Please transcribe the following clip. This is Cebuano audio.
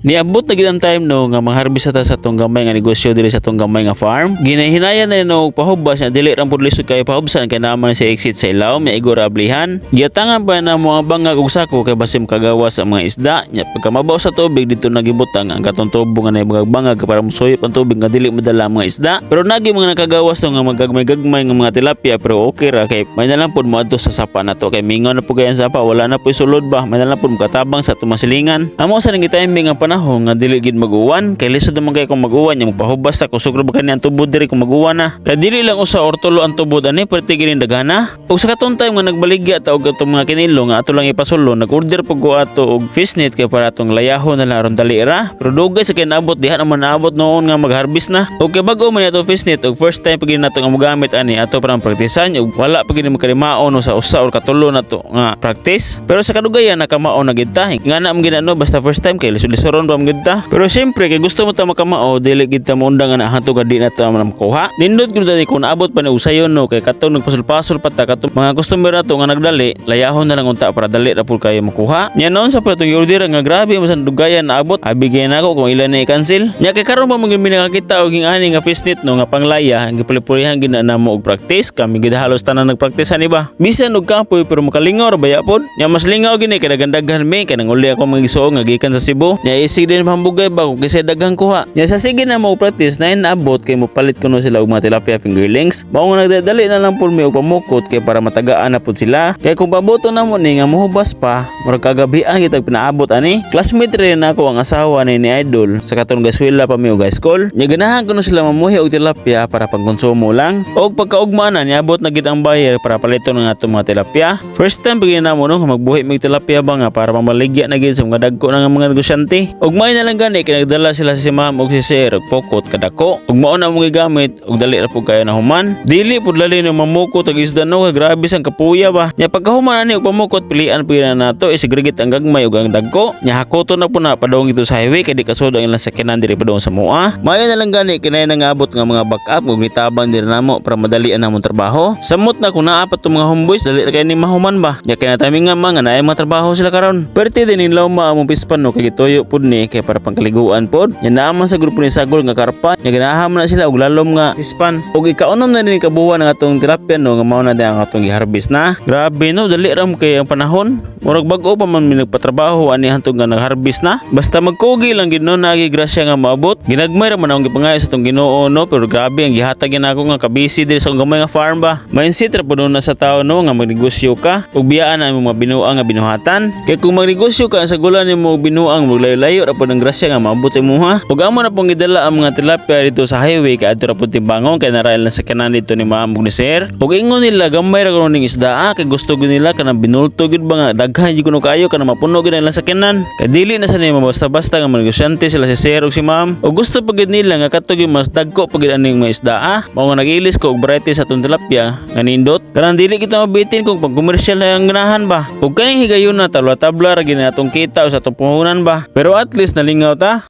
Niabot na gid ang time, no, nga mangharvest ta sa atong gamay nga negosyo diri sa atong gamay nga farm. Ginahinayan na no pahubas nga dili ra pud lisod kay pahubsan kay naman sa exit sa ilawom nya igo ra ablihan. Giatangan pa na mga bangag og sako kay basim kagawas sa mga isda. Nya pagka mabaw sa tubig, dito nagibutang ang katong tubo nga nay bangag-bangag para mosuyop ang tubig nga dili madala ang mga isda. Pero nagi mga nakagawas, no, nga magagmay-gagmay nga mga tilapia, pero okay ra kay may na lang pud moadto sa sapa nato kay mingaw na pud kay ang sapa, wala na pud sulod ba, may na lang pud makatabang sa atong masilingan. Amo sa nang timing ang panahon nga dili gid mag-uwan kay lisod naman kay kung mag-uwan nya magpahubas ta, kusog ra ba kani ang tubod diri kung mag-uwan na. Kay dili lang usa or tulo ang tubod ani, perti gini daghana. Ug sa katong time nga nagbaligya ta og atong mga kinilo nga ato lang ipasulo, nag-order pud ko ato og fishnet kay para atong layahon na lang aron dali ra. Pero dugay sa kay naabot, diha naman naabot noon nga mag-harvest na. Og kay bag-o man ato fishnet ug first time pag nato nga mogamit ani, ato parang praktisan ug wala pa gini makalimaon no sa usa or katulo nato nga practice. Pero sa kadugayan nakamao na gid ta. Nga na man ginano, basta first time kay lisod-lisoron pa man gid ta. Pero syempre kay gusto mo ta makamao, dili gid ta moundang nga hantod nga di na ta man makuha. Nindot gid tani kung naabot pa ni usayon, no, kay katong nagpasol-pasol pa ta katong mga customer nato nga nagdali, layahon na lang unta para dali ra pud kayo makuha. Nya noon sa pa itong order nga grabe masan dugayan naabot. Abi nako kung ilan na i-cancel. Nya kay karon pa man gyud mi nakakita og ani nga fishnet, no, nga panglaya, gipulipulihan gid na namo og practice. Kami gid halos tanan nagpractice ani ba. Bisan og kapoy pero makalingaw ra baya pod. Nya mas lingaw gini kay daghan-daghan mi kay nanguli ako mga igsuon nga gikan sa Cebu. Nya isig din pambugay ba kung kisay daghang kuha. Nya sa sige na mo practice na naabot kay mopalit kuno sila og mga tilapia fingerlings. Mao nga nagdadali na lang pud mi og pamukot kay para matagaan na pud sila. Kay kung pabuto na mo ni nga mohubas pa, murag kagabian kitag pinaabot ani. Classmate rin nako ang asawa ni Idol sa katong gaswela pa mi og high school. Nya ganahan kuno sila mamuhi og tilapia para pangkonsumo lang. Og pagkaugma na, niabot na gid ang buyer para paliton ng atong mga tilapia. First time pag namo, no, nga magbuhi mig tilapia ba nga para pamaligya na gid sa mga dagko na nga mga negosyante. Og may na lang gani kay nagdala sila si ma'am og si sir og pokot kadako. Og mao na among gigamit og dali ra pud kayo na human. Dili pud lali no mamukot og isda, no, kay grabe sang kapuya ba. Nya pagkahuman ani og pamukot, pilian pud na nato, isegregate ang gagmay ug ang dagko. Nya hakoton na po na padung ito sa highway kay di kasud ang ilang sakyanan diri padung sa mua. Maayo na lang gani kinay nangabot nga mga backup ug mitabang diri namo para madali ang namong trabaho. Samot na kung naa pa tong mga homeboys, dali ra kay ni mahuman ba. Nya kinatamingan man nga naay mga trabaho sila karon. Perti din lawma among pispan, no, kay gituyo pud ni kay para pangkaliguan pod. Nya naa man sa grupo ni Sagol nga karpa, nya ganahan man na sila og lalom nga pispan. Ug ikaunom na din kabuwan ang atong tilapia, no, nga mao na din ang atong giharvest na. Grabe, no, dali ra mo kay ang panahon. Murag bag-o pa man mi nagpatrabaho ani hantod nga nagharvest na. Basta magkugi lang gid, no, nagi grasya nga maabot. Ginagmay ra man akong gipangayo sa atong Ginoo, no, pero grabe ang gihatag gyud nako nga kabisi diri sa akong gamay nga farm ba. Mindset ra pud na sa tao, no, nga magnegosyo ka ug biyaan na imong mga binuang nga binuhatan. Kay kung magnegosyo ka sa gulan nimo og binuang, maglayo-layo ra pud ang grasya nga maabot sa imuha. Ug amo na pong gidala ang mga tilapia dito sa highway kay adto ra pud timbangon kay narail na sa kanan dito ni ma'am ug ni sir. Ug ingon nila gamay ra kuno ning isda, ah, kay gusto gyud nila kanang binulto gyud ba nga daghan gyud kuno kaayo kanang mapuno gyud ang ilang sakyanan. Kay dili na sa nimo basta-basta nga manegosyante sila si sir ug si ma'am. Ug gusto pa gyud nila nga kadto gyud mas dagko pa gyud aning mga isda, ah. Mao nga nag-ilis ko og variety sa atong tilapia nga nindot. Kanang dili kita mabitin kung pag komersyal na ang ganahan ba. Ug kaning higayon na tabla-tabla ra gyud atong kita o sa atong puhunan ba. Pero at least nalingaw ta.